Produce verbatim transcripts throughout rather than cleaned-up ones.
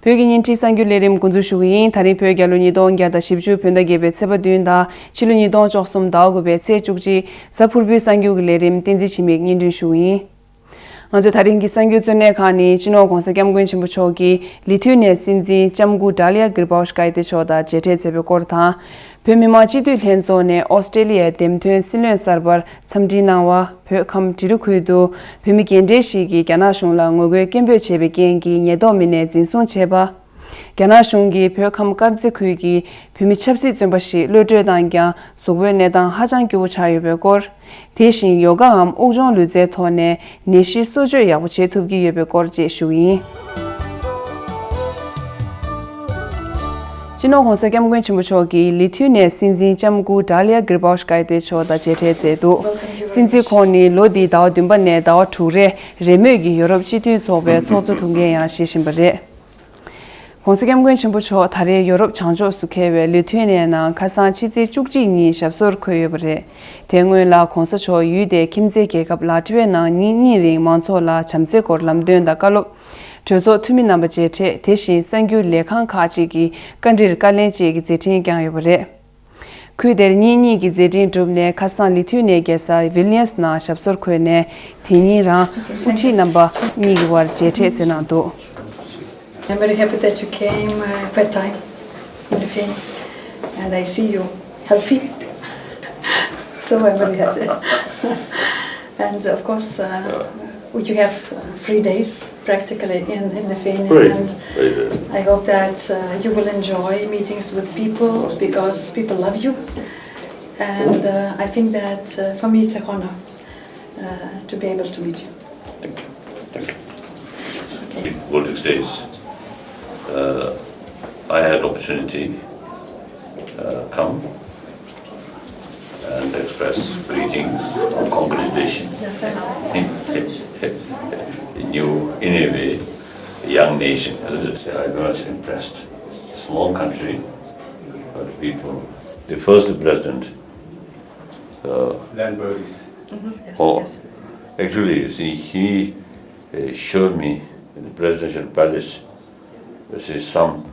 བོད་ཀྱི་བརྙན་འཕྲིན་གསར་འགྱུར་ལས་རིམ་འགོ་འཛུགས་ཞུ་གི་ཡིན། ད་རིང་བོད་རྒྱལ་ལོ་ཉིས་སྟོང་བརྒྱ་དང་བཞི་བཅུ་བོད་ཟླ་བརྒྱད་པའི་ཚེས་པ་བདུན་དང་ཕྱི་ལོ་ཉིས་སྟོང་བཅུ་གསུམ་ཟླ་བ་དགུ་པའི་ཚེས་བཅུ་གཅིག་གཟའ་ཕུར་བུའི་གསར་འགྱུར་གྱི་ལས་རིམ་བསྟན་འཛིན་འཆི་མེད་སྙན་སྒྲོན་ཞུ་གི་ཡིན། ང་ཚོས་ད་རིང་གི་གསར་འགྱུར་གཙོ་གནད་ཁག་ནི། སྤྱི་ནོར་༧གོང་ས་༧སྐྱབས་མགོན་ཆེན་པོ་མཆོག་གིས་ལི་ཐུ་ནིའི་སྲིད་འཛིན་ལྕམ་སྐུ་ཌཱ་ལི་ཡ་གིར་བྷའུ་ཤ་ཀའི་ཏེ་མཆོག་དང་མཇལ་འཕྲད་མཛད་པའི་སྐོར་དང་། བོད་མི་མང་སྤྱི་འཐུས་ལྷན་ཚོགས་ནས་ཨོ་སི་ཀྲེ་ལི་ཡའི་འདེམས་ཐོན་སྲིད་བློན་གསར་པར་འཚམས་འདྲི་གནང་བ། བོད་ཁམས་འབྲི་རུ་ཁུལ་དུ་བོད་མི་རྒན་གྲས་ཤིག་གིས་རྒྱ་ནག་གཞུང་ལ་ངོ་རྒོལ་སྐད་འབོད་བྱས་པའི་རྐྱེན་གྱིས་ཉེན་རྟོག་མི་སྣས་འཛིན་བཟུང་བྱས་པ། རྒྱ་ནག་གཞུང་གིས་བོད་ཁམས་དཀར་མཛེས་ཁུལ་གྱི་བོད་མི་ཆབ་སྲིད་བཙོན་པ་ཞིག་གློད་གྲོལ་བཏང་ཀྱང་། གཟུགས་པོའི་གནས་སྟངས་ཧ་ཅང་སྐྱོ་བོ་ཆགས་ཡོད་པའི་སྐོར། དེ་བཞིན་ཡོ་གའམ་དབུགས་སྦྱོང་ལུས་རྩལ་ཐོག་ནས་ནད་གཞི་གསོ་བཅོས་ཡག་པོ་བྱེད་ཐུབ་ཀྱི་ཡོད་པའི་སྐོར་བཅས་ཞུ་གི་ཡིན། སྤྱི་ནོར་༧གོང་ས་༧སྐྱབས་མགོན་ཆེན་པོ་མཆོག་གིས་ལི་ཐུ་ནིའི་སྲིད་འཛིན་ལྕམ་སྐུ་ཌཱ་ལི་ཡ་གིར་བྷའུ་ཤ་ཀའི་ཏེ་མཆོག་དང་མཇལ་འཕྲད་མཛད་འདུག། སྲིད་འཛིན་ཁོང་ནི་ལོ་འདིའི་ཟླ་བ་བདུན་པ་ནས་ཟླ་བ་དྲུག་རེ་རེས་མོས་ཀྱིས་ཡོ་རོབ་སྤྱི་མཐུན་ཚོགས་པའི་ཚོགས་གཙོ་ཐུགས་འགན་ཡང་བཞེས་བཞིན་པ་རེད། ༸གོང་ས་༸སྐྱབས་མགོན་ཆེན་པོ་མཆོག་ད་རེས་ཡོ་རོབ་བྱང་ཕྱོགས་སུ་འཁེལ་བའི་ལི་ཐུ་ནི་ཡའི་ནང་ཁ་སང་ཕྱི་ཚེས་བཅུ་གཅིག་ཉིན་ཞབས་སོར་འཁོད་ཡོད་པ་རེད། དེ་སྔོན་ལ་༸གོང་ས་མཆོག་ཡུལ་དེའི་ཁྱིམ་མཚེས་རྒྱལ་ཁབ་ལ་ཏི་ཝའི་ནང་ཉིན་གཉིས་རིང་མང་ཚོགས་ལ་བྱམས་བརྩེའི་སྐོར་ལམ་སྟོན་དང་བཀའ་སློབ། གྲོས་ཚོགས་འཐུས་མི་རྣམ་པ་མཇལ་འཕྲད། དེ་བཞིན་གསར་འགྱུར་ལས་ཁང་ཁག་ཅིག་གི་བཀའ་འདྲིར་བཀའ་ལན་བཅས་ཀྱི་མཛད་འཕྲིན་བསྐྱངས་ཡོད་པ་རེད། ཁུལ་དེར་ཉིན་གཉིས་ཀྱི་མཛད་འཕྲིན་གྲུབ་ནས་ཁ་སང་ལི་ཐུ་ནིའི་རྒྱལ་ས་ཝིལ་ནིས་ནང་ཞབས་སོར་འཁོད་ནས། དེ་ཉིན་རང་དབུ་ཁྲིད་རྣམ་པ་གཉིས་ཀྱི་དབར་མཇལ་འཕྲད་མཛད་གནང་འདུག། I'm very happy that you came uh, that time in the film, and I see you healthy. So I'm very happy. And of course, uh, you have uh, three days practically in, in Lithuania, and I hope that uh, you will enjoy meetings with people because people love you. And uh, I think that uh, for me it's a honor uh, to be able to meet you. Thank you. Thank you. Baltic states, uh, I had opportunity uh, come and express greetings and congratulations in, in, in new, in a way, young nation. As I said, I'm very much impressed. Small country, but people. The first president, uh, Land Burgess. Mm-hmm. Yes, oh, yes. Actually, you see, he uh, showed me in the presidential palace, you see, some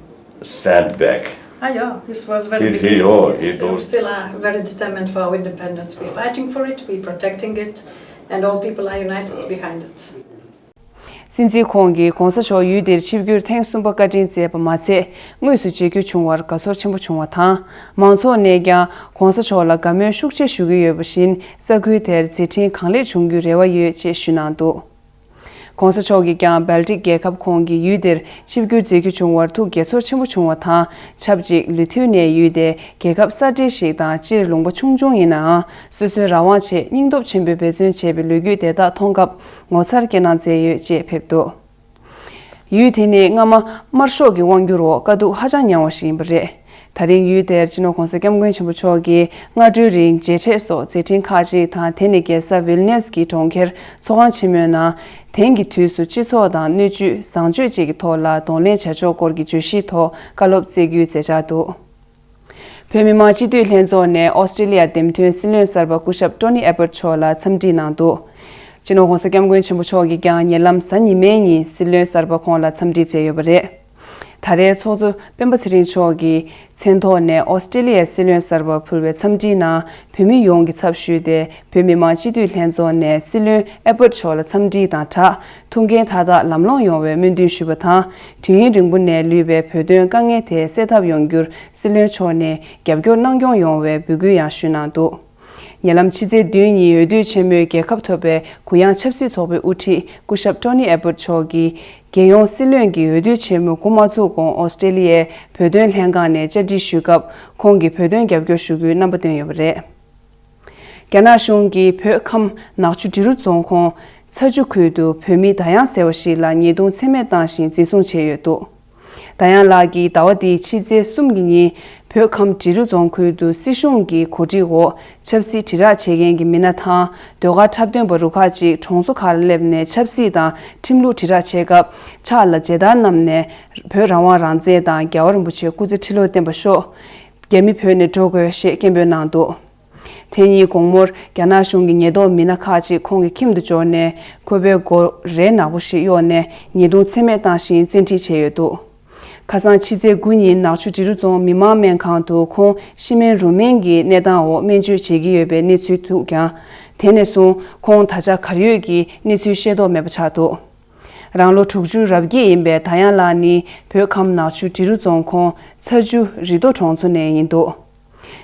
sandbag. Ah, yeah, this was very he, big. He, oh, he, he was still uh, very determined for our independence. We're fighting for it, we're protecting it, and all people are united behind it. སྲིད་འཛིན་ཁོང་གིས་༸གོང་ས་མཆོག་ཡུལ་འདིར་ཆིབས་བསྒྱུར་ཐེངས་གསུམ་པ་བཀའ་དྲིན་སྩལ་བ་མ་ཚད། དངོས་སུ་མཇལ་རྒྱུ་བྱུང་བར་དགའ་ཚོར་ཆེན་པོ་བྱུང་བ་དང་། མང་ཚོགས་ནས་ཀྱང་༸གོང་ས་མཆོག་ལ་དགའ་མོས་ཤུགས་ཆེ་ཞུ་གི་ཡོད་པ་བཞིན། ས་ཁུལ་དེར་མཛད་འཕྲིན་གང་ལེགས་འབྱུང་རྒྱུའི་རེ་བ་ཡོད་ཅེས་ཞུས་གནང་འདུག། ༸གོང་ས་མཆོག་གིས་ཀྱང་སྦལ་ཏིག་རྒྱལ་ཁབ་ཁོངས་ཀྱི་ཡུལ་དེར་ཆིབས་བསྒྱུར་མཛད་རྒྱུ་བྱུང་བར་ཐུགས་དགྱེས་ཚོར་ཆེན་པོ་བྱུང་བ་དང་། ཆབས་ཅིག་ལི་ཐུ་ནིའི་ཡུལ་དེ་རྒྱལ་ཁབ་གསར་བསྒྲིགས་ཤིག་དང་། སྤྱིར་ལུང་པ་ཆུང་ཆུང་ཡིན་ནའང་། སོ་སོའི་རང་དབང་ཆེད་སྙིང་སྟོབས་ཆེན་པོས་འབད་བརྩོན་བྱས་པའི་ལོ་རྒྱུས་དེ་དག་མཐོང་སྐབས་ངོ་མཚར་སྐྱེ་སྣང་མཛད་ཡོད་ཅེས་ཕེབས་འདུག། ཡུལ་དེ་ནི་སྔ་མ་དམར་ཤོག་གི་དབང་སྒྱུར་འོག་དཀའ་སྡུག་ཧ་ཅང་མྱངས་པ་ཞིག་ཡིན་པ་རེད། ད་རིང་ཡུལ་དེར་སྤྱི་ནོར་༸གོང་ས་༸སྐྱབས་མགོན་ཆེན་པོ་མཆོག་གིས་སྔ་དྲོའི་རིང་མཇལ་འཕྲད་སོགས་མཛད་འཕྲིན་ཁག་ཅིག་དང་། དེ་ནི་རྒྱལ་ས་ཝིལ་ནེས་ཀྱི་གྲོང་ཁྱེར་ཚོགས་ཁང་ཆེན་མོའི་ནང་། དེང་གི་དུས་སུ་སྤྱི་ཚོགས་དང་སྣོད་བཅུད་བཟང་སྤྱོད་བཅས་ཀྱི་ཐོག་ལ་གདོང་ལེན་བྱ་ཕྱོགས་སྐོར་གྱི་བརྗོད་གཞིའི་ཐོག་བཀའ་སློབ་སྩལ་རྒྱུའི་མཛད་འཆར་འདུག། བོད་མི་མང་སྤྱི་འཐུས་ལྷན་ཚོགས་ནས་ཨོ་སི་ཀྲི་ལི་ཡ་འདེམས་ཐོན་སྲིད་བློན་གསར་པ་སྐུ་ཞབས་ཀྲོ་ནི་ཨེ་བར་མཆོག་ལ་འཚམས་འདྲི་གནང་འདུག། སྤྱི་ནོར་༸གོང་ས་༸སྐྱབས་མགོན་ཆེན་པོ་མཆོག་གིས་ཀྱང་ཉེ་ལམ་གཟའ་ཉི་མའི་ཉིན་སྲིད་བློན་གསར་པ་ཁོང་ལ་འཚམས་འདྲི་མཛད་ཡོད་པ་རེད། ད་རེས་ཚོགས་གཙོ་སྤེན་པ་ཚེ་རིང་མཆོག་གིས་མཚན་ཐོག་ནས་ཨོ་སི་ཀྲི་ལི་ཡའི་སྲིད་བློན་གསར་པར་ཕུལ་བའི་འཚམས་འདྲིའི་ནང་། བོད་མི་ཡོངས་ཀྱི་ཚབ་ཞུས་ཏེ། བོད་མི་མང་སྤྱི་འཐུས་ལྷན་ཚོགས་ནས་སྲིད་བློན་ཨེ་བར་མཆོག་ལ་འཚམས་འདྲི་དང་སྦྲགས། ཐུགས་འགན་མཐའ་དག་ལམ་ལྷོང་ཡོང་བའི་སྨོན་འདུན་ཞུས་པ་དང་། དུས་ཡུན་རིང་པོ་ནས་ལུས་པའི་བོད་དོན་དཀའ་ངལ་དེ་སེལ་ཐབས་ཡོང་རྒྱུར་སྲིད་བློན་མཆོག་ནས་རྒྱབ་སྐྱོར་གནང་སྐྱོང་ཡོང་བའི་འབོད་སྐུལ་ཡང་ཞུས་གནང་འདུག། ཉེ་ལམ་ཕྱི་ཚེས་བདུན་ཉིན་འོས་བསྡུ་ཆེན་མོའི་རྒྱལ་ཁ་ཐོབ་པའི་གུ་ཡངས་ཆབ་སྲིད་ཚོགས་པའི་དབུ་ཁྲིད་སྐུ་ཞབས་ཀྲོ་ནི་ཨེ་བར་མཆོག་གིས། རྒྱལ་ཡོངས་སྲིད་བློན་གྱི་འོས་བསྡུ་ཆེན་མོ་འགོ་མ་ཚུགས་གོང་ཨོ་སི་ཀྲི་ལི་ཡའི་བོད་དོན་ལྷན་ཁང་ནས་བཅར་འདྲི་ཞུས་སྐབས། ཁོང་གིས་བོད་དོན་རྒྱབ་སྐྱོར་ཞུ་རྒྱུའི་རྣམ་པ་བཏོན་ཡོད་པ་རེད། རྒྱ་ནག་གཞུང་གིས་བོད་ཁམས་ནག་ཆུ་འབྲི་རུ་རྫོང་ཁོངས་ཚ་ཆུ་ཁུལ་དུ་བོད་མི་ད་ཡང་ཟེར་བ་ཞིག་ལ་ཉེས་རྡུང་ཚད་མེད་བཏང་ཞིང་འཛིན་བཟུང་བྱས་ཡོད་འདུག། ད་ཡང་ལགས་ཀྱིས་ཟླ་བ་འདིའི་ཕྱི་ཚེས་གསུམ་གྱི་ཉིན། བོད་ཁམས་འབྲི་རུ་རྫོང་ཁུལ་དུ་སྲིད་གཞུང་གི་གོ་སྒྲིག་འོག་ཆབ་སྲིད་དྲིལ་བསྒྲགས་བྱེད་མཁན་གྱི་མི་སྣ་དང་། ཟློས་གར་འཁྲབ་སྟོན་པ་རུ་ཁག་ཅིག་གྲོང་ཚོ་ཁག་ལ་སླེབས་ནས་ཆབ་སྲིད་དང་ཁྲིམས་ལུགས་དྲིལ་བསྒྲགས་བྱེད་སྐབས། ཕྱག་ལ་མཇལ་དར་བསྣམས་ནས། བོད་རང་དབང་རང་བཙན་དང་རྒྱལ་བ་རིན་པོ་ཆེ་སྐུ་ཚེ་ཁྲི་ལོར་བརྟན་པར་ཤོག། རྒྱ་མི་བོད་ནས་འགྲོ་དགོས་ཞེས་སྐད་འབོད་གནང་འདུག། དེ་ཉིན་དགོང་མོར་རྒྱ་ནག་གཞུང་གི་ཉེན་རྟོག་མི་སྣ་ཁག་ཅིག་ཁོང་གི་ཁྱིམ་དུ་འབྱོར་ནས། ཁོ་པའི་མགོར་རས་ནག་པོ་ཞིག་གཡོགས་ནས་ཉེས་རྡུང་ཚད་མེད་བཏང་ཞིང་བཙན་ཁྲིད་བྱས་ཡོད་འདུག། ཁ་སང་ཕྱི་ཚེས་དགུ་ཉིན་ནག་ཆུ་འབྲི་རུ་རྫོང་མི་དམངས་སྨན་ཁང་དུ་ཁོང་ཤི་རྨེན་རུལ་རྨེན་གྱི་གནས་སྟངས་འོག་སྨན་བཅོས་བྱེད་ཀྱི་ཡོད་པའི་གནས་ཚུལ་ཐོན་ཀྱང་། དེ་ནས་བཟུང་ཁོང་ད་ཆ་གར་ཡོད་ཀྱི་གནས་ཚུལ་ཤེས་རྟོགས་མེད་པ་ཆགས་འདུག་རང་ལོ་དྲུག་ཅུ་རབ་བརྒྱད་ཡིན་པའི་ད་ཡང་ལགས་ནི་བོད་ཁམས་ནག་ཆུ་འབྲི་རུ་རྫོང་ཁོངས་ཚ་ཆུ་རི་རྡོ་གྲོང་ཚོ་ནས་ཡིན་འདུག་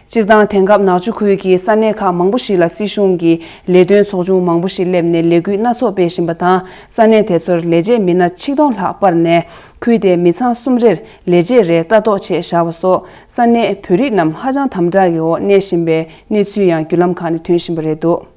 སྤྱིར་བཏང་དེང་སྐབས་ནག་ཆུ་ཁུལ་གྱི་ས་གནས་ཁག་མང་པོ་ཞིག་ལ་སྲིད་གཞུང་གིས་ལས་དོན་ཚོགས་ཆུང་མང་པོ་ཞིག་སླེབས་ནས་ལས་འགུལ་སྣ་ཚོགས་སྤེལ་བཞིན་པ་དང་། ས་གནས་དེ་ཚོར་ལས་བྱེད་མི་སྣ་ཆིག་སྟོང་ལྷག་སྤར་ནས་ཁུལ་དེའི་མི་ཚང་གསུམ་རེར་ལས་བྱེད་རེ་ལྟ་རྟོག་ཆེད་བཞག་པ་སོགས་ས་གནས་བོད་རིགས་རྣམས་ཧ་ཅང་དམ་དྲག་གི་འོག་གནས་བཞིན་པའི་གནས་ཚུལ་ཡང་བརྒྱུད་ལམ་ཁག་ནས་ཐོན་བཞིན་པ་རེད་འདུག་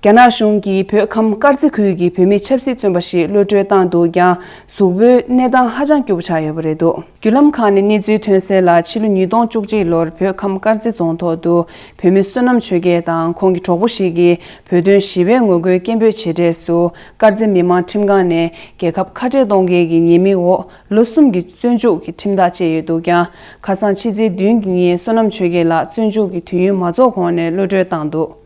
རྒྱ་ནག་གཞུང་གིས་བོད་ཁམས་དཀར་མཛེས་ཁུལ་གྱི་བོད་མི་ཆབ་སྲིད་བཙོན་པ་ཞིག་གློད་གྲོལ་བཏང་འདུག་ཀྱང་། གཟུགས་པོའི་གནས་སྟངས་ཧ་ཅང་སྐྱོ་པོ་ཆགས་ཡོད་པ་རེད་འདུག་བརྒྱུད་ལམ་ཁག་ནས་གནས་ཚུལ་ཐོན་གསལ་ལ། ཕྱི་ལོ་ཉིས་སྟོང་བཅུ་གཅིག་ལོར་བོད་ཁམས་དཀར་མཛེས་རྫོང་ཐོག་ཏུ་བོད་མི་བསོད་ནམས་ཆོས་རྒྱལ་དང་ཁོང་གི་གྲོགས་པོ་ཞིག་གིས་བོད་དོན་ཞི་བའི་ངོ་རྒོལ་སྐད་འབོད་བྱས་འབྲས་སུ། དཀར་མཛེས་མི་དམངས་ཁྲིམས་ཁང་ནས་རྒྱལ་ཁབ་ཁ་བྲལ་གཏོང་མཁན་གྱི་ཉེས་མིང་འོག་ལོ་གསུམ་གྱི་བཙོན་འཇུག་གི་ཁྲིམས་ཐག་བཅད་ཡོད་འདུག་ཀྱང་། ཁ་སང་ཕྱི་ཚེས་བདུན་གྱི་ཉིན་བསོད་ནམས་ཆོས་རྒྱལ་ལགས་བཙོན་འཇུག་གི་དུས་ཡུན་མ་རྫོགས་གོང་ནས་གློད་གྲོལ་བཏང་འདུག་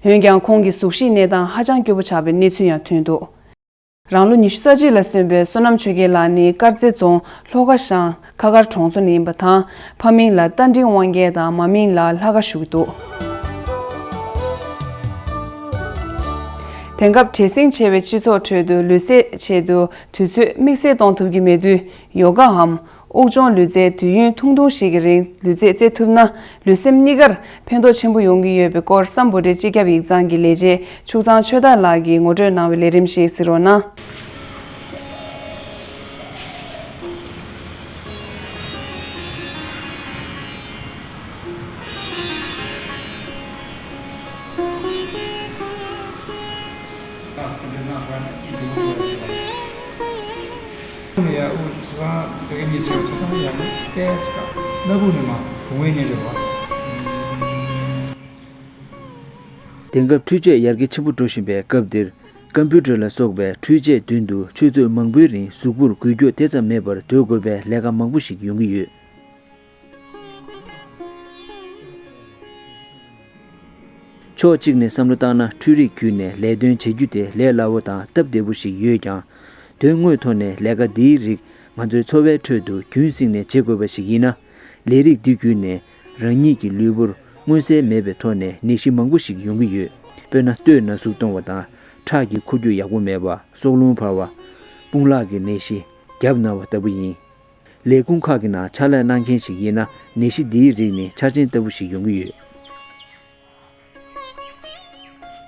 འོན་ཀྱང་། ཁོང་གི་གཟུགས་གཞིའི་གནས་སྟངས་ཧ་ཅང་སྐྱོ་པོ་ཆགས་པའི་གནས་ཚུལ་ཡང་ཐོན་འདུག་རང་ལོ་ཉི་ཤུ་རྩ་གཅིག་ལ་སོན་པའི་བསོད་ནམས་ཆོས་རྒྱལ་ལགས་ནི་དཀར་མཛེས་རྫོང་ལྷོ་ཁ་ཤང་ཁ་མཁར་གྲོང་ཚོ་ནས་ཡིན་པ་དང་། ཕ་མིང་ལ་རྟ་མགྲིན་དབང་རྒྱལ་དང་མ་མིང་ལ་ལྷ་དགའ་ཞུ་གི་འདུག་དེང་སྐབས་བྲེལ་ཟིང་ཆེ་བའི་སྤྱི་ཚོགས་ཁྲོད་དུ་ལུས་རྩལ་ཆེད་དུ་དུས་ཚོད་དམིགས་བསལ་གཏོང་ཐུབ་ཀྱི་མེད་དུས། ཡོ་གའམ་དབུགས་སྦྱོང་ལུས་རྩལ་དུས་ཡུན་ཐུང་ཐུང་ཞིག་གི་རིང་ལུས་རྩལ་རྩེ་ཐུབ་ན། ལུས་སེམས་གཉིས་ཀར་ཕན་ཐོགས་ཆེན་པོ་ཡོང་གི་ཡོད་པའི་སྐོར། སམ་བྷོ་ཊའི་སྤྱི་ཁྱབ་ཡིག་ཚང་གི་ལས་བྱེད་ཕྱུག་ཚང་ཆོས་བདག་ལགས་ཀྱིས་ངོ་སྤྲོད་གནང་བའི་ལས་རིམ་ཞིག་གཟིགས་རོགས་གནང་། དེང་སྐབས་འཕྲུལ་ཆས་ཡར་རྒྱས་ཆེན་པོ་འགྲོ་བཞིན་པའི་སྐབས་འདིར། ཀམ་པུ་ཊར་ལ་སོགས་པའི་འཕྲུལ་ཆས་མདུན་དུ་ཆུ་ཚོད་མང་པོའི་རིང་གཟུགས་པོར་འགུལ་སྐྱོད་དེ་ཙམ་མེད་པར་སྡོད་དགོས་པའི་ལས་ཀ་མང་པོ་ཞིག་ཡོང་གི་ཡོད། ཕྱོགས་གཅིག་ནས་བསམ་བློ་བཏང་ན། འཕྲུལ་རིག་བརྒྱུད་ནས་ལས་དོན་བྱེད་རྒྱུ་དེ་ལས་སླ་བོ་དང་སྟབས་བདེ་པོ་ཞིག་ཡོད་ཀྱང་། དོན་དངོས་ཐོག་ནས་ལས་ཀ་འདིའི་རིགས་ང་ཚོའི་འཚོ་བའི་ཁྲོད་དུ་རྒྱུན་བསྲིངས་ནས་བྱེད་དགོས་པ་ཞིག་ཡིན་ན། ལས་རིགས་འདི་བརྒྱུད་ནས་རང་ཉིད་ཀྱི་ལུས་པོར་མངོན་གསལ་མེད་པའི་ཐོག་ནས་ནད་གཞི་མང་པོ་ཞིག་ཡོང་གི་ཡོད། དཔེར་ན། སྟོད་ན་ཟུག་གཏོང་བ་དང་། ཁྲག་གི་འཁོར་རྒྱུག་ཡག་པོ་མེད་པ། སྲོག་རླུང་འཕར་བ། དཔུང་ལག་གི་ནད་གཞི། རྒྱབ་ན་བ་ལྟ་བུ་ཡིན། ལས་ཁུངས་ཁག་གི་ནང་ཕྱག་ལས་གནང་མཁན་ཞིག་ཡིན་ན། ནད་གཞི་འདིའི་རིགས་ནི་འཆར་ཅན་ལྟ་བུ་ཞིག་ཡོང་གི་ཡོད།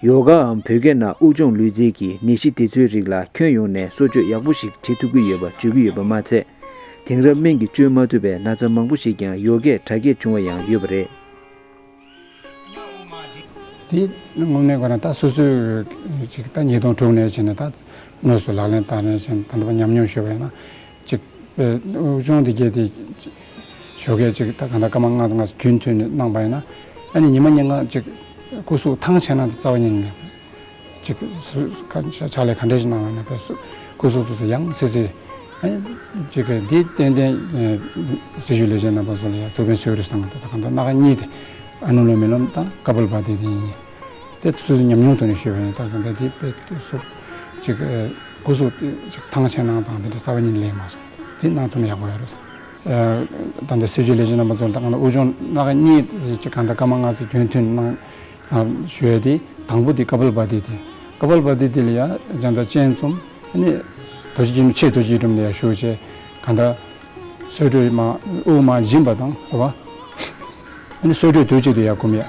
ཡོ་གའམ་བོད་སྐད་ནང་དབུགས་སྦྱོང་ལུས་རྩལ་གྱིས་ནད་གཞི་དེ་ཚོའི་རིགས་ལ་ཁྱོན་ཡོངས་ནས་གསོ་བཅོས་ཡག་པོ་ཞིག་བྱེད་ཐུབ་ཀྱི་ཡོད་པ་བརྗོད་ཀྱི་ཡོད་པ་མ་ཚད། དེང་རབས་སྨན་གྱིས་བཅོས་མ་ཐུབ་པའི་ན་ཚ་མང་པོ་ཞིག་ཀྱང་ཡོ་གས་དྲག་སྐྱེད་བྱུང་བ་ཡང་ཡོད་པ་རེད། དེ་དངོས་གནས་ཁོ་རང་ད་སོ་སོའི་ཅིག་ད་ཉིས་སྟོང་དྲུག་ནས་བྱས་ནས་ད་དངོས་སུ་ལག་ལེན་བསྟར་ནས་བྱས་ནས་ད་ལྟ་བར་ཉམས་མྱོང་ཞུས་པ་ཡིན་ན། ཅིག་དབུགས་སྦྱོང་དེ་གྱད་དེ་ཞོགས་ཀས་ཅིག་ད་གང་ལྟར་སྐར་མ་ལྔ་ཙམ་ལྔ་ཙམ་རྒྱུན་མཐུད་ནས་གནང་པ་ཡིན་ན། ཨ་ནི་ཉི་མ་ཉིན་གང་ཅིག་སྐུ་གཟུགས་ཐང་ཆད་ན་དེ་རྩ་བ་ཉིད་ནས་ཅིག་སུ་ཕྱག་ལས་ག་འདྲ་ཞིག་གནང་བ་ཡིན་ན་དེ་སུ་སྐུ་གཟུགས་དེ་ཚོ་ཡང་སེ་སེ། ཨ་ནི་ཅིག་འདི་ཏན་ཏན་སྲི་ཞུ་ལས་བྱེད་རྣམ་པ་ཚོ་ལ་ཡང་ཐུགས་ཕན་གསོས་རེད་བསམ་གི་འདུག་ད་གང་ལྟར་སྣ་ཁ་གཉིས་དེ་ཨ་ནུ་ལོམ་བི་ལོམ་དང་ཀ་པལ་བྷ་ཏི་དེ་ཡིན། དེ་སོ་སོའི་ཉམས་མྱོང་ཐོག་ནས་ཞུས་པ་ཡིན། ད་གང་ལྟར་དེ་དཔེ་སོ་ཅིག་སྐུ་གཟུགས་དེ་ཅིག་ཐང་ཆད་ནའང་དང་དེ་འདྲ་རྩ་བ་ཉིད་ནས་ལེགས་མ་སོང་། དེ་གནང་ཐུབ་ན་ཡག་པོ་ཡོད་རེད་བསམ། ད་ལྟ་སྲི་ཞུ་ལས་བྱེད་རྣམ་པ་ཚོར་ད་གང་ལྟར་དབུགས་སྦྱོང་སྣ་ཁ་གཉིས་ཅིག་གང་ལྟར་སྐར་མ་ལྔ་ཙམ་རྒྱུན་མཐུད་གནང་ཞུ་ཡ་དེ། དང་པོ་དེ་ཀ་པལ་བྷ་ཏི་དེ། ཀ་པལ་བྷ་ཏི་དེ་ལ་ཡ་སྦྱང་བརྡར་སྤྱན་བཙུམ། ཨ་ནི་རྡོ་རྗེ་སྐྱིལ་ཀྲུང་། ཕྱེད་རྡོ་རྗེ་སྐྱིལ་ཀྲུང་ལ་ཡ་བཞུགས་བྱས་གང་ལྟར་སོལ་དྲོད་མ་དབུགས་མ་འབྱིན་པ་དང་རེད་བ། ཨ་ནི་སོལ་དྲོད་དུས་གཅིག་ཏུ་ཡར་བསྐུམ་ཡ།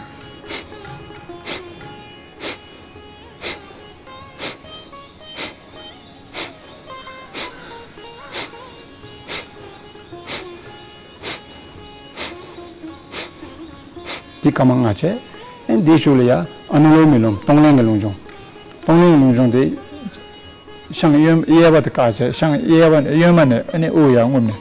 འདི་སྐར་མ་ལྔ་བྱས། ཨ་ནི་འདིའི་གཞུག་ལ་ཡ་ཨ་ནུ་ལོམ་བི་ལོམ་གཏོང་ལེན་གྱི་རླུང་སྦྱོང་། གཏོང་ལེན་གྱི་རླུང་སྦྱོང་དེ་ཤངས་གཡོན་གཡས་པ་དེ་བཀག་བྱས་ཤངས་གཡས་པ་གཡོན་མ་ནས་ཨ་ནི་དབུགས་ཡར་རྔུབ་ནས།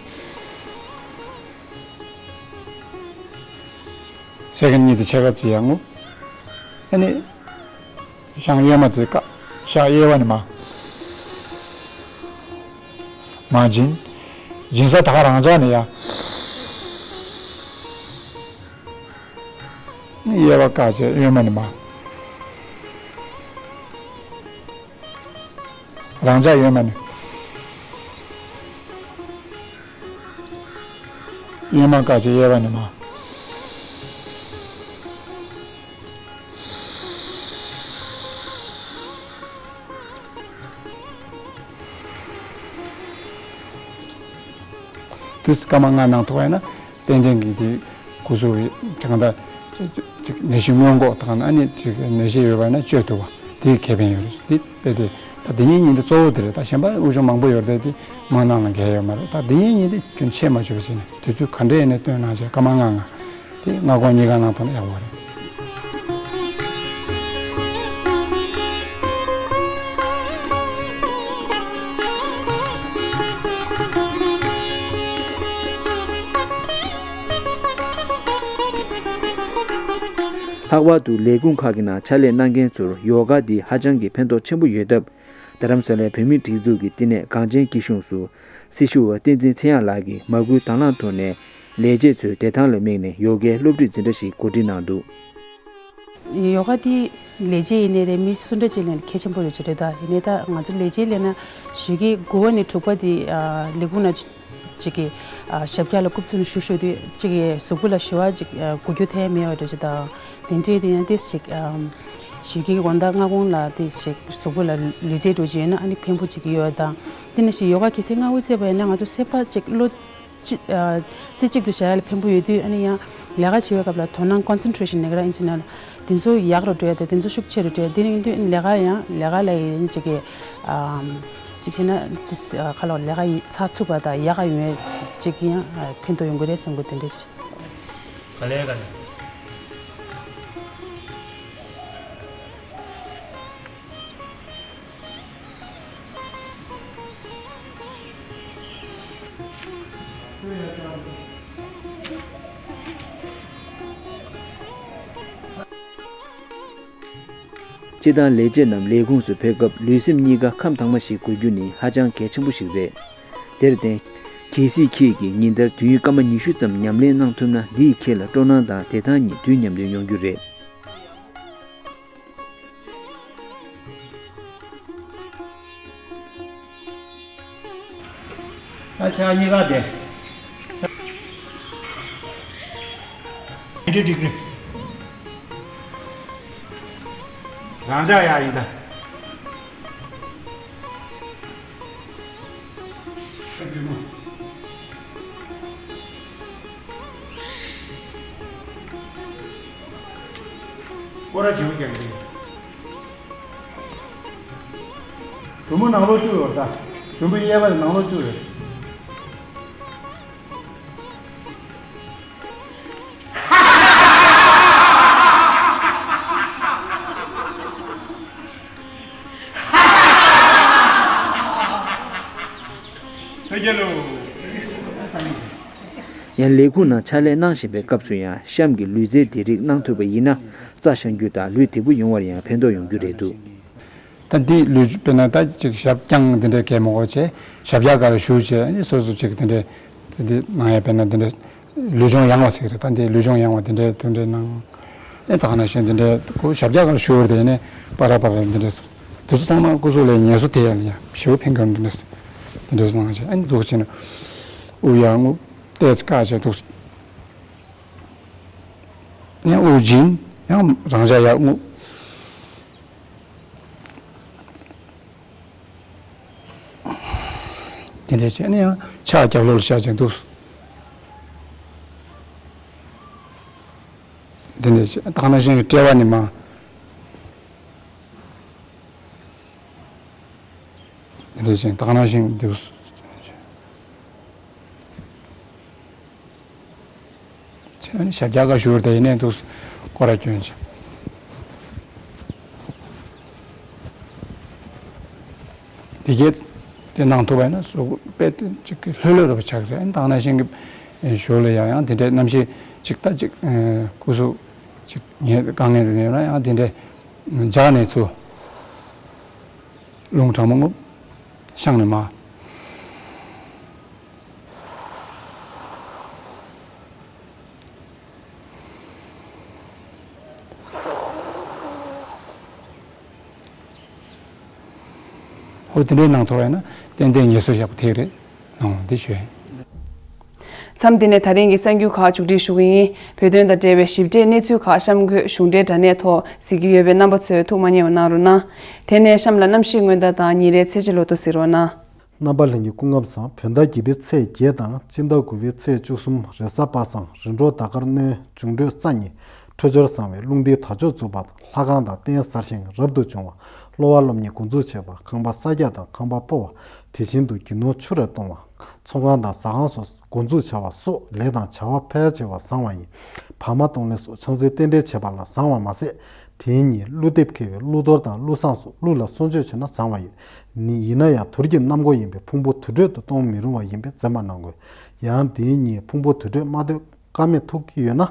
སེ་ཀན་གཉིས་དང་ཕྱེད་ཀ་ཙམ་ཡར་རྔུབ། ཨ་ནི་ཤངས་གཡོན་མ་དེ་བཀག་ཤངས་གཡས་པ་ནས་མར། མར་འབྱིན། འབྱིན་ས་ད་ག་རང་འཇགས་ནས་ཡར། གཡས་པ་བཀག་བྱས་གཡོན་མ་ནས་མར། རང་འཇགས་གཡོན་མ་ནས། གཡོན་མ་བཀག་བྱས་གཡས་པ་ནས་མར། དུས་སྐར་མ་ལྔ་གནང་ཐུབ་པ་ཡིན་ན་ཏན་ཏན་གྱི་དེ་སྐུ་གཟུགས་ཀྱི་གང་ལྟར་ཅིག་ནད་གཞི་སྔོན་འགོག་དང་ཨ་ནི་ཅིག་ནད་གཞི་ཡོད་པ་ཡིན་ན་བཅོས་ཐུབ་པ་དེའི་ཁེ་ཕན་ཡོད་རེད། དེ་དཔེ་དེ་ད་དེ་གཉིས་གཉིས་དེ་གཙོ་བོ་དེ་རེད། ད་གཞན་པ་དབུགས་གཞུང་མང་པོ་ཡོད་རེད། དེ་མ་གནང་ན་འགལ་ཡོད་མ་རེད། ད་དེ་གཉིས་གཉིས་དེ་ཁྱོན་ཆེ་མ་བཅུག་པ་བྱས་ནས་དུས་ཚོད་ག་འདྲ་ཡིན་ནའི་བཏོན་གནང་བྱས་སྐར་མ་ལྔ་ལྔ་དེ་སྔ་དགོང་གཉིས་ཀ་གནང་ཐུབ་ན་ཡག་པོ་རེད། ལྷག་པར་དུ་ལས་ཁུངས་ཁག་གི་ནང་ཕྱག་ལས་གནང་མཁན་ཚོར་ཡོ་ག་འདི་ཧ་ཅང་གི་ཕན་ཐོགས་ཆེན་པོ་ཡོད་སྟབས། རྡ་རམ་ས་ལའི་བོད་མིའི་སྒྲིག་འཛུགས་ཀྱི་བསྟི་གནས་གངས་ཅན་སྐྱིད་གཤོངས་སུ་སྲི་ཞུ་བ་བསྟན་འཛིན་ཚེ་དབྱངས་ལགས་ཀྱིས་མ་སྐུལ་དང་བླངས་ཐོག་ནས་ལས་བྱེད་ཚོའི་བདེ་ཐང་ལ་དམིགས་ནས་ཡོ་གའི་སློབ་ཁྲིད་འཛིན་གྲྭ་ཞིག་གོ་སྒྲིག་གནང་འདུག། ཡོ་ག་འདི་ལས་བྱེད་ཡིན་ནའི་རེད། མི་སུ་འདྲ་ཅིག་ལ་ཡིན་ནའི་གལ་ཆེན་པོ་རེད་ཅེས་རེད། ད་ཡིན་ནའི་ད་ང་ཚོ་ལས་བྱེད་ལས་ན་གཞོན་སྐྱེས་དགུ་པ་ནས་དྲུག་པ་དེ་ལས་ཁུངས་ན་ཅིག་གི་ཞབས་བཀྱག་ལ་རྐུབ་བཙུགས་ནས་བཞུགས་བཞུགས་དུས་ཅིག་གི་གཟུགས་པོ་ལ་ཞི་བ་ཅིག་འགུལ་སྐྱོད་ཐེབས་མེད་པ་འདྲ་ཅིག་དང་། དེ་འདྲའི་དེ་ཡང་ཏིས་ཅིག་གཞོན་སྐྱེས་ཀྱི་དགོང་དག་སྔ་དགོང་ལ་ཏིས་ཅིག་གཟུགས་པོ་ལ་ལུས་རྩལ་འགྲོ་ཅིག་ཡོད་ན་ཨ་ནི་ཕན་པོ་ཅིག་ཡོད་དང་། དེ་ནང་བཞིན་ཡོ་ག་གལ་སྲིད་སྔ་པོ་རྩེས་པ་ཡིན་ན་ང་ཚོ་སེམས་པ་ཅིག་བློ་ཅི་ཨ་རྩེ་གཅིག་ཏུ་བཞག་ཡ་ལ་ཕན་པོ་ཡོད་དུས། ཨ་ནི་ཡང་ལས་ཀ་བྱེད་པའི་སྐབས་ལ་དོ་སྣང་concentration་ནི་ག་ར་ཨིན་ཇི་ནང་ལ་དེ་ཚོ་ཡག་རུ་འགྲོ་ཡ་དང་དེ་ཚོ་ཤུགས་ཆེ་རུ་འགྲོ་ཡ། དེ་ནི་ཡིན་དུས་ལས་ཀ་ཡང་ལས་ཀ་ལ་ཡིན་ཅིག་གི་ཨམ་ཅིག་བྱས་ན་དེ་ཁ་ལོ་ལས་ཀ་ཡི་ཚགས་ཚུད་པ་དང་ཡག་ག་ཡོང་ཡ་ཅིག་ཡང་ཕན་ཐོགས་ཡོང་གི་རེད་བསམ་གི། དེ་འདྲ་ཅིག་ག་ལེ་ག་ལེ། སྤྱིར་བཏང་ལས་བྱེད་རྣམས་ལས་ཁུངས་སུ་ཕེབས་སྐབས་ལུས་སེམས་གཉིས་ཀ་ཁམས་དྭངས་མ་ཞིག་དགོས་རྒྱུ་ནི་ཧ་ཅང་གལ་ཆེན་པོ་ཞིག་རེད། དེར་བརྟེན། གལ་སྲིད་ཁྱེད་ཀྱིས་ཉིན་ལྟར་དུས་ཡུན་སྐར་མ་ཉི་ཤུ་ཙམ་ཉམས་ལེན་གནང་ཐུབ་ན་འདིས་ཁྱེད་ལ་སྤྲོ་སྣང་དང་བདེ་ཐང་གཉིས་དུས་མཉམ་དུ་ཡོང་རྒྱུ་རེད། ད་ཕྱག་གཉིས་ཀ་དེ། ཉི་ཁྲི་ཌིག་རི། རང་འཇགས་ཡག་ཡིན་ད། སྐོར་ར་བྱེད་པོ་ཀྱང་འདུག། གྲུ་མོ་ནང་ལོགས་བཅུག་ཡོད་ད། གྲུ་མོ་གཡས་པ་ནང་ལོགས་བཅུག་ཡོད། ཡང་ལས་ཁུངས་ནང་ཕྱག་ལས་གནང་བཞིན་པའི་སྐབས་སུ་ཡང་གཤམ་གྱི་ལུས་རྩལ་འདི་རིགས་གནང་ཐུབ་པ་ཡིན་ན་རྩྭ་ཤང་རྒྱུ་དང་ལུས་བདེ་པོ་ཡོང་བར་ཡང་ཕན་ཐོགས་ཡོང་རྒྱུ་རེད་འདུག། ད་འདི་ལུས་དཔེར་ན་ད་ཅིག་ཞབས་བརྐྱངས་འདི་འདྲའི་གས་མང་པོ་བྱས་ཞབས་བཀྱག་སྒང་ལ་བཞུགས་བྱས་ཨ་ནི་སོ་སོ་ཅིག་འདི་འདྲའི་འདི་འདི་གནང་ཡ་དཔེར་ན་འདི་འདྲའི་ལུས་སྦྱོང་ཡང་བ་ཟེར་གི་རེད། ད་འདི་ལུས་སྦྱོང་ཡང་བ་འདི་འདྲའི་འདི་འདྲའི་གནང་ཨེ་ད་ག་ནང་བཞིན་འདི་འདྲའི་ཁོ་ཞབས་བཀྱག་སྒང་ལ་བཞུགས་པ་དེ་ནས་པ་ར་པ་ར་འདི་འདྲའི་དེ་ཚོ་ཚང་མ་སྐུ་གཟུགས་ལ་ངལ་གསོ་དེ་ཡང་ཡང་ཞེ་པོ་ཕན་གི་འདི་འདྲའི་འདི་འདྲའི་གནང་བྱས་ཨ་ནི་འདུག་བྱས་ནས་དབུགས་ཡར་རྔུབ་ཏོག་ཙམ་བཀག་བྱས་འདུག་ཡང་དབུགས་འབྱིན་ཡང་རང་འཇགས་ཡར་རྔུབ། དེ་འདྲ་བྱས་ནས་ཡང་ཕྱག་རྒྱབ་ལོགས་ལ་བཞག་ཅིང་འདུག། དེ་འདྲ་བྱས་ད་ག་ནང་བཞིན་གྱི་དཔྲལ་བ་ནས་མར། དེ་འདྲ་བྱས་ད་ག་ནང་བཞིན་འདུག། བྱས་ནས་ཞབས་བཀྱག་སྒང་བཞུགས་དེ་ཡིན་ནའི་འདུག། སྐོར་ར་གྱོན་བྱས། དེ་གས་དེ་གནང་ཐུབ་པ་ཡིན་ན་གཟུགས་པོ་དཔེ་དེ་ཅིག་གི་ལྷོད་ལྷོད་རེད་པ་ཆགས་རེད། ཨ་ནི་ད་ག་ནང་བཞིན་གྱི་ཞོར་ལ་ཡང་ཡང་དེ་འདྲའི་གནམ་གཤིས་ཅིག་ད་ཅིག་སྐུ་གཟུགས་ཅིག་ངལ་དཀའ་ངལ་རེ་ཡོད་ན་ཡང་དེ་འདྲའི་འཇགས་ནས་ཚུར་རླུང་གྲང་མོ་རྔུབ། ཤངས་ནས་མར། འོ་དེ་འདྲའི་གནང་ཐུབ་པ་ཡིན་ན་ཏན་ཏན་ངལ་གསོ་ཡག་པོ་ཐེབས་རེད་གནང་བ་འདི་ཞུ་ཡིན། མཚམས་འདི་ནས་ད་རིང་གི་གསར་འགྱུར་ཁག་མཇུག་སྒྲིལ་ཞུ་གི་ཡིན། བོད་དོན་དང་འབྲེལ་བའི་ཞིབ་ཕྲའི་གནས་ཚུལ་ཁག་གཤམ་འཁོད་གཞུང་འབྲེལ་དྲ་གནས་ཐོག་གཟིགས་ཀྱི་ཡོད་པས་རྣམ་པ་ཚོས་ཐུགས་མ་མཉེས་པ་གནང་རོགས་གནང་། དེ་ནས་གཤམ་ལ་གནམ་གཤིས་སྔོན་བརྡ་དང་ཉིན་རེའི་ཚེས་བཅད་ལོ་ཐོ་གཟིགས་རོགས་གནང་། རྣམ་པ་ལྷན་རྒྱས་སྐུ་ཁམས་བཟང་། བོད་ཟླ་བརྒྱད་པའི་ཚེས་བརྒྱད་དང་སྤྱི་ཟླ་དགུ་པའི་ཚེས་བཅུ་གསུམ། རེས་གཟའ་པ་སངས། རིམ་གྲོ་ཟླ་སྐར་སྣོན། འབྱུང་འཕྲོད་ས་གཉིས། འཕྲོད་སྦྱོར་བཟང་བའི་རླུང་རྟའི་དར་ལྕོག་འཛུགས་པ་དང་། ལྷ་ཁང་དང་རྟེན་གསར་བཞེངས་རབ་ཏུ་བྱུང་བ། གློ་བ་སློབ་གཉེར་འགོ་འཛུགས་བྱས་པ། ཁང་པ་གསར་རྒྱག་དང་ཁང་པ་སྤོ་བ། དེ་བཞིན་དུ་རྒྱུ་ནོར་ཆུ་རུ་གཏོང་བ། ཚོང་ཁང་དང་ཟ་ཁང་སོགས་འགོ་འཛུགས་བྱ་བ་སོགས་ལས་དང་བྱ་བ་ཕལ་ཆེ་བ་བཟང་བ་ཡིན། བར་མ་གཏོང་ལེན་སོགས་ཆང་སའི་རྟེན་འབྲེལ་བྱེད་པ་ལ་བཟང་བ་མ་ཟད། དེའི་ཉིན་ཀླུ་འདེབས་འཁེལ་བའི་ཀླུ་གཏོར་དང་ཀླུ་བསངས་སོགས་ཀླུ་ལ་གསོལ་མཆོད་བྱས་ན་བཟང་བ་ཡོད། ནི་ཡིན་ན་ཡང་དུར་གྱི་གནམ་སྒོ་ཡིན་པས་ཕུང་པོ་དུར་ཁྲོད་དུ་གཏོང་མི་རུང་བ་ཡིན་པས་འཛེམ་པ་གནང་དགོས། ཡང་དེའི་ཉིན་ཕུང་པོ་དུར་ཁྲོད་མ་གཏོད་ཀ་མེད་ཐུག་གི་ཡོད་ན།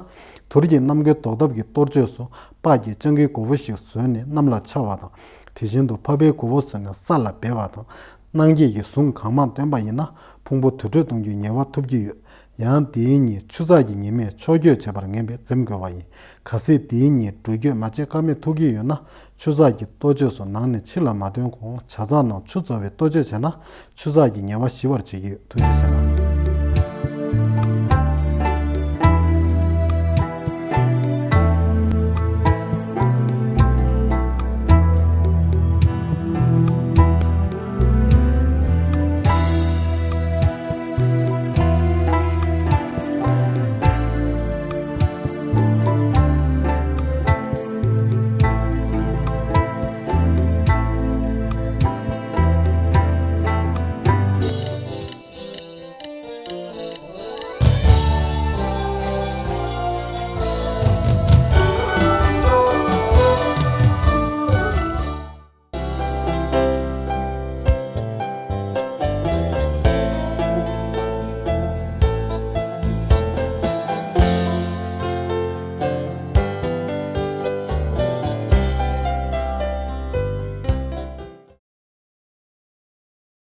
དུར་གྱི་གནམ་སྒོའི་བཟློག་ཐབས་ཀྱི་གཏོར་མཆོད་སུ་སྤགས་ཀྱི་སྤྱང་ཀིའི་མགོ་བོ་ཞིག་བཟོས་ནས་གནམ་ལ་འཕྱར་བ་དང་། དེ་བཞིན་དུ་ཕག་པའི་མགོ་བོ་བཟོས་ནས་ས་ལ་སྦས་པ་དང་། གནང་སྐྱེས་ཀྱི་གཟུངས་གང་མང་བཏོན་པ་ཡིན་ན་ཕུང་པོ་དུར་ཁྲོད་གཏོང་རྒྱུའི་ཉེས་པ་ཐུབ་ཀྱི་ཡོད། ཡང་དེའི་ཉིན་ཆུ་ཚགས་ཀྱི་ཉི་མས་ཕྱོགས་བསྐྱོད་བྱེད་པར་ངེས་པས་འཛེམ་དགོས་པ་ཡིན། གལ་སྲིད་དེའི་ཉིན་འགྲུལ་སྐྱོད་མ་བྱེད་ཀ་མེད་ཐུག་གི་ཡོད་ན། ཆུ་ཚགས་ཀྱི་གཏོ་བཅོས་སུ་ནང་ནས་ཕྱི་ལ་མ་ཐོན་གོང་ཇ་ཚགས་ནང་ཆུ་བཙོ་བའི་གཏོ་བཅོས་བྱས་ན་ཆུ་ཚགས་ཀྱི་ཉེས་པ་ཞི་བར་བྱེད་ཀྱི་ཡོད། ཐུགས་རྗེ་ཆེ་གནང་།